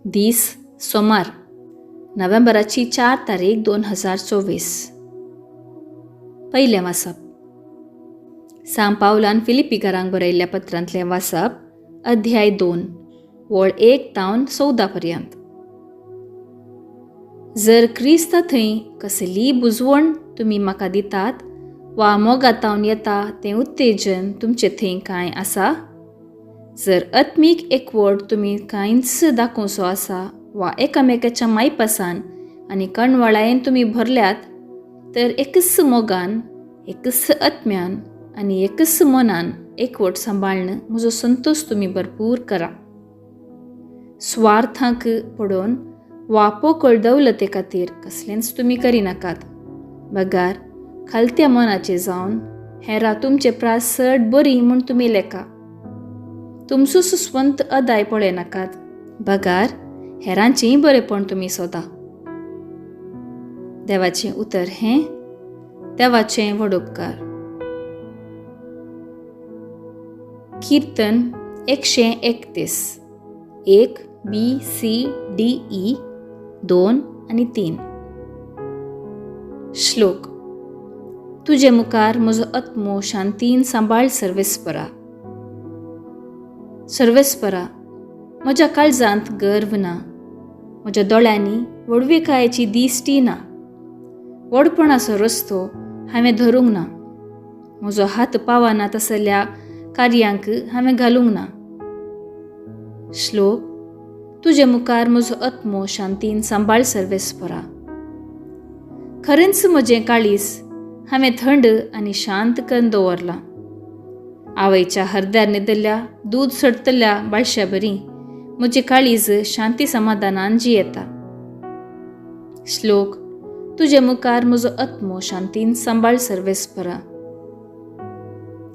दीस सोमार, नोव्हेंबराची 4 तारीख 2024. पयलें वाचप. सांव पावलान फिलिपीकारांक बरयल्ल्या पत्रांतलें वाचप, अध्याय 2, वळ 1 तावन 14 पर्यंत. जर क्रिस्ता थंय कसलीय बुजवण तुमी म्हाका दितात वा मोगा तावन येता तें उत्तेजन तुमचे थंय कांय आसा, जर आत्मीक एकवट तुमी कांयच दाखोवचो आसा वा एकामेकाच्या मायपासान आनी कणवळायेन तुमी भरल्यात, तर एकच मोगान, एकच आत्म्यान आनी एकच मनान एकवट सांबाळ्न म्हजो संतोश तुमी भरपूर करा. स्वार्थाक पडोवन वा पोकळ दौलते खातीर कसलेंच तुमी करिनाकात, बगार खालत्या मनाचे जावन हेरा तुमचे प्रास चड बरी म्हूण तुमी लेखा. तुमचो सुस्वंत अदाय पळयनाकात, बगार हेरांचेंय बरेंपण तुमी सोदा. देवाचें उतर हें देवाचें व्हड उपकार. किर्तन 131, 1 B C D E 2 आनी 3. श्लोक. तुजे मुखार म्हजो आत्मो शांतीन सांबाळ सर्वेस्परा. सर्वेस्परा, म्हज्या काळजांत गर्व ना, म्हज्या दोळ्यांनी व्हडविकायेची दिश्टी ना, व्हडपणाचो रस्तो हांवें धरूंक ना, म्हजो हात पावना तसल्या कार्यांक हांवें घालूंक ना. श्लोक. तुजे मुखार म्हजो आत्मो शांतीन सांबाळ सर्वेस्परा. खरेंच म्हजें काळीज हांवें थंड आनी शांत करून दवरलां. आवयच्या हरद्यार न्हिदल्या दूद सोडटल्या बाळशा बरी म्हजें काळीज शांती समाधानान जियेता. श्लोक. तुजे मुखार म्हजो आत्मो शांतीन सांबाळ सर्वेस्परा.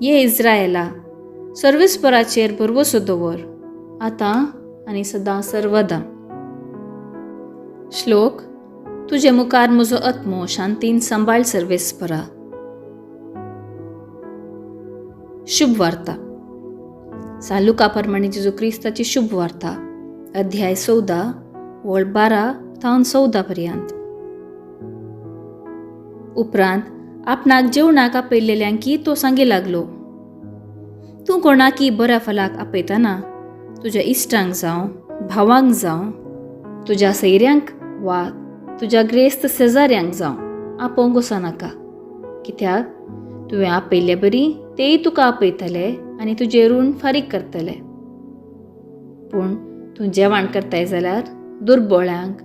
ये इस्रायला, सर्वेस्पराचेर भरवसो दवर, आतां आनी सदां सर्वदां. श्लोक. तुजे मुखार म्हजो आत्मो शांतीन सांबाळ सर्वेस्परा. शुभ वार्ता. सांव लुका प्रमाणे जेजू क्रिस्ताची शुभ वार्ता, अध्याय 14, वळ 12 तावन 14 पर्यंत. उपरांत आपणाक जेवणाक आपयल्ल्यांकी तो सांगी लागलो, तूं कोणाकी बऱ्या फलाक आपयतना तुज्या इश्टांक जावं, भावांक जावं, तुज्या सैऱ्यांक वा तुज्या ग्रेस्त शेजाऱ्यांक जावं आपोवंक वचनाका, कित्याक तुवें आपयल्ले बरी तेय तुका आपयतले आनी तुजें ऋण फारीक करतले. पूण तूं जेवण करताय जाल्यार दुर्बोळ्यांक,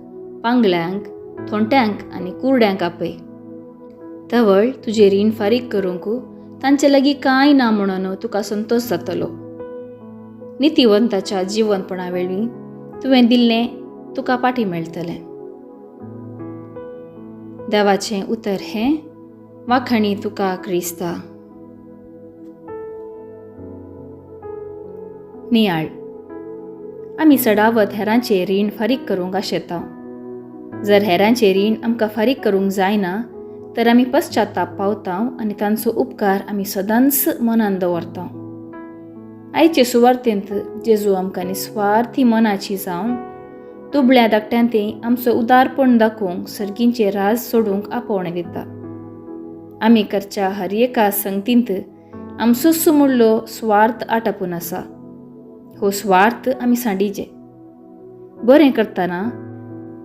पांगळ्यांक, थोंट्यांक आनी कुरड्यांक आपय. तवळ तुजें रीण फारीक करूंक तांचे लागीं कांय ना म्हणून तुका संतोश जातलो. नितिवंताच्या जिवनपणा वेळी तुवें दिल्लें तुका पाटी मेळटलें. देवाचें उतर हें वाखाणी तुका क्रिस्ता. नियाळ. आमी चडावत हेरांचें रीण फारीक करूंक आशेता. जर हेरांचें रीण आमकां फारीक करूंक जायना तर आमी पश्चाताप पावता आनी तांचो उपकार आमी सदांच मनान दवरता. आयचे सुवार्थेंत जेजू आमकां निस्वार्थी मनाची जावन दुबळ्या धाकट्यांती आमचो उदारपण दाखोवंक सर्गींचे राज सोडूंक आपोवणें दिता. आमी करच्या हर एका संगतींत आमचोच मुडलो स्वार्थ आटापून आसा. हो स्वार्थ आमी सांडीजे. बरें करतना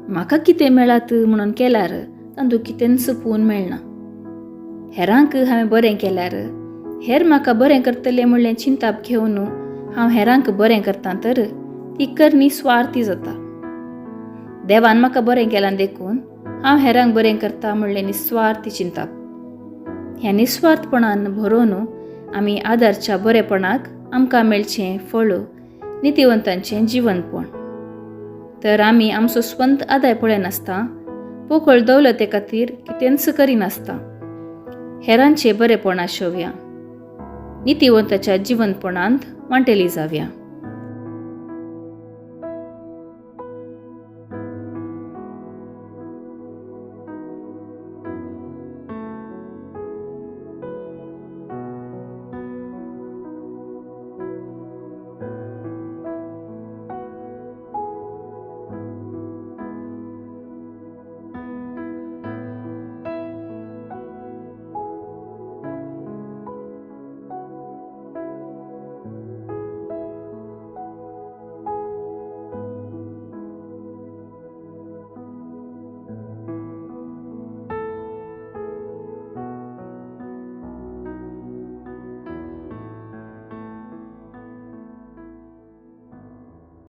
म्हाका कितें मेळात म्हणून केल्यार तांतूं कितेंच पून मेळना. हेरांक हांवें बरें केल्यार हेर म्हाका बरें करतलें म्हणलें चिंताप घेवन हांव हेरांक बरें करता तर ती करणी स्वार्थी जाता. देवान म्हाका बरें केलां देखून हांव हेरांक बरें करता म्हणलें निस्वार्थी चिंताप. ह्या निस्वार्थपणान भरोवन आमी आदारच्या बरेपणाक आमकां मेळचें फळ नितिवंतांचें जिवनपण. तर आमी आमचो स्वंत आदाय पळयनासता पोकळ दौलते खातीर कितेंच करिनासता हेरांचें बरेपण आशोवया. नितिवंताच्या जिवनपणांत वांटेली जावया.